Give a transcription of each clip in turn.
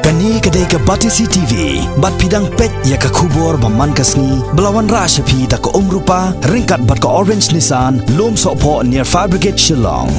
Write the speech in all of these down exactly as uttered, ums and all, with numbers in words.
Kane ka dei ka Batesi T V, bad phi dang peit ïa ka khubor ba man ka sngi, ba la wanrah sha phi da ka Umrupa, ryngkat bad ka Orange Nissan, Lum Sohphoh near Fire Brigade Shillong.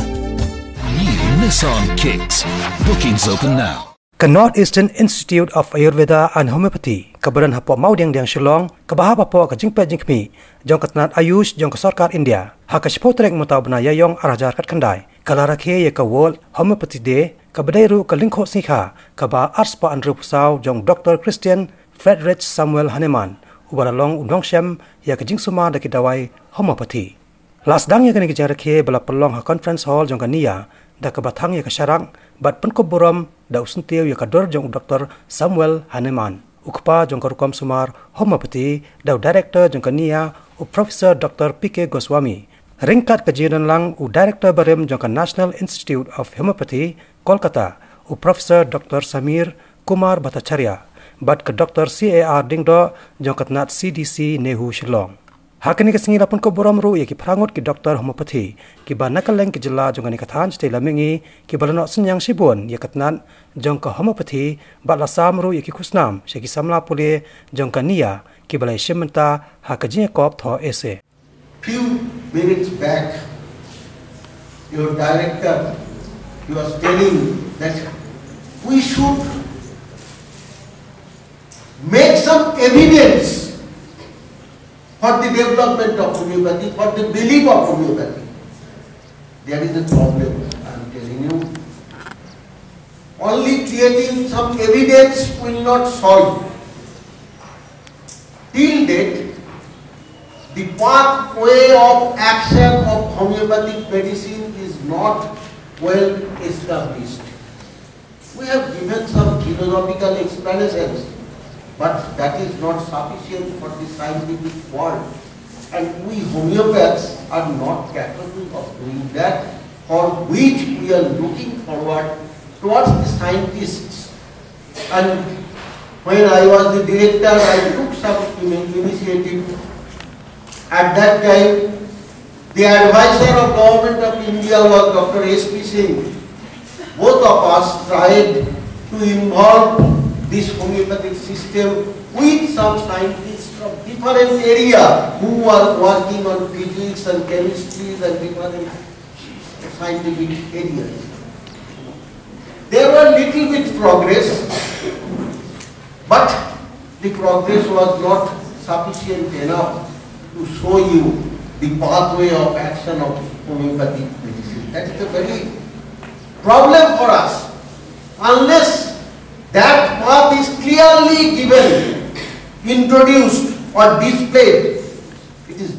New Nissan Kicks. Bookings open now. Ka North Eastern Institute of Ayurveda and Homeopathy, kaba don hapoh Mawdiangdiang Shillong, kaba hap hapoh ka jingpeit jingkhmih jong ka tnat Ayush jong ka sorkar India, ha ka shiphew tarik mynta u bnai Ïaïong ar hajar khatkhyndai, ka la rakhe ïa ka World Homeopathy Day, kaba dei ruh ka lyngkhuh sngi kha kaba arspah hynriewphew saw jong Doktor Christian Friedrich Samuel Hahnemann, uba la long u nongshem ïa ka jingsumar da ki dawai homeopathy. La sdang ïa kane ka jingrakhe ba la pynlong ha Conference Hall jong ka NIA, da kaba thang ïa ka sharak bad pynkup burom da u syntiew ïa ka dur jong u Doktor Samuel Hahnemann, u kpa jong ka rukom sumar homeopathy, da u Director jong ka NIA, u Professor Doktor P K Goswami, ryngkat ka jingdon lang u Director barim jong ka National Institute of Homeopathy, Kolkata, u Professor Doktor Samir Kumar Bhattacharya, bad ka Doktor C A R Diengdoh jong ka tnat C D C NEHU Shillong. Ha kane ka sngi la pynkup burom ruh ïa ki phra ngut ki doktor homeopathy, kiba na kylleng ki jylla jong kane ka thaiñ shatei lam mihngi, kiba la noh synñiang shibun ïa ka tnat jong ka homeopathy, bad la sam ruh ïa ki khusnam sha ki samla pule jong ka NIA, kiba la ïashim bynta ha ka jingïakop thoh essay. Few minutes back, your director, he was telling that we should make some evidence for the development of homeopathy, for the belief of homeopathy. There is a problem, I am telling you. Only creating some evidence will not solve. Till date, the pathway of action of homeopathic medicine is not well established. We have given some philosophical explanations, but that is not sufficient for the scientific world. And we homeopaths are not capable of doing that, for which we are looking forward towards the scientists. And when I was the director, I took some ini- initiative. At that time, the advisor of Government of India was Doctor S P Singh. Both of us tried to involve this homeopathic system with some scientists from different area who are working on physics and chemistry and different scientific areas. There were little bit progress, but the progress was not sufficient enough to show you the pathway of action of homeopathic medicine. That is a very problem for us. Unless that path is clearly given, introduced or displayed, it is